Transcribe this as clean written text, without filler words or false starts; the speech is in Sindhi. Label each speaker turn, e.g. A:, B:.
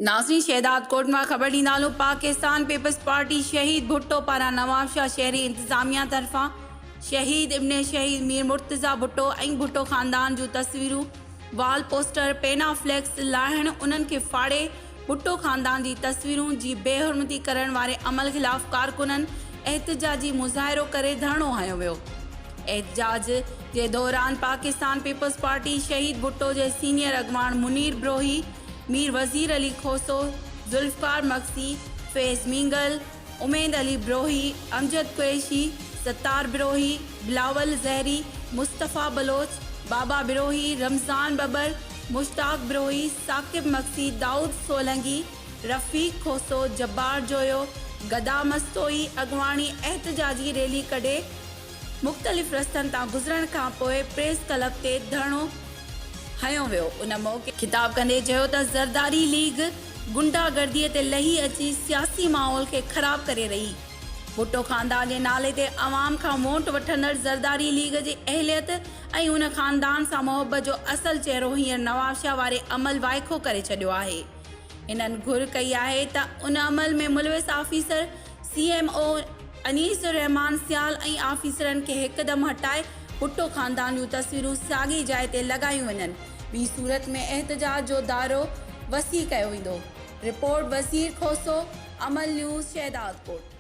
A: ناظرين شهدادڪوٽ مان خبر ڏيندا هلون پاڪستان پيپلز پارٽي شهيد ڀٽو پاران نوابشاهه شهري انتظاميا طرفان شهيد ابن شهيد مير مرتضيٰ ڀٽو ۽ ڀٽو خاندان جون تصويرون وال پوسٽر پينا فليڪس لاهڻ انهن کي ڦاڙي ڀٽو خاندان جي تصويرون جي بي حرمتي ڪرڻ واري عمل خلاف ڪارڪنن احتجاجي مظاهرو ڪري ڌرڻو هنيو ويو احتجاج جي دوران پاڪستان پيپلز پارٽي شهيد ڀٽو جي سينيئر اڳواڻ منير بروهي مير وزير علي کوسو، ذوالفقار مگسي، فيض مينگل، اميد علي بروهي، امجد قريشي، ستار بروهي، بلاول زهري، مصطفيٰ بلوچ، بابا بروهي، رمضان ٻٻر، مشتاق بروهي، ثاقب مگسي، دائود سولنگي، رفيق کوسو، جبار جويو، گدا مستوئي اڳواڻي احتجاجي ريلي ڪڍي مختلف رستن تان گذرڻ کان پوء پريس ڪلب تي ڌرڻو هنيو ويو. ان موقعي خطاب ڪندي چيو ته زرداري ليگ غنڊا گردي تي لهي اچي سياسي ماحول کي خراب ڪري رهي. ڀٽو خاندان جي نالي تي عوام کان وونٽ وٺندڙ زرداري ليگ جي اهليت ۽ ان خاندان سان محبت جو اصل چهرو هينئر نوابشاهه واري عمل وائکو ڪري ڇڏيو آهي. هنن گهر ڪئي آهي ته ان عمل ۾ ملوث officer C M O Anees ur Rehman Sial ۽ آفيسرن کي هڪدم هٽائي ڀٽو خاندان جون تصويرون ساڳي جاء تي لڳايون وڃن ٻي صورت ۾ احتجاج جو دائرو وسيع ڪيو ويندو. رپورٽ، وزير کوسو، امل نيوز، شهدادڪوٽ.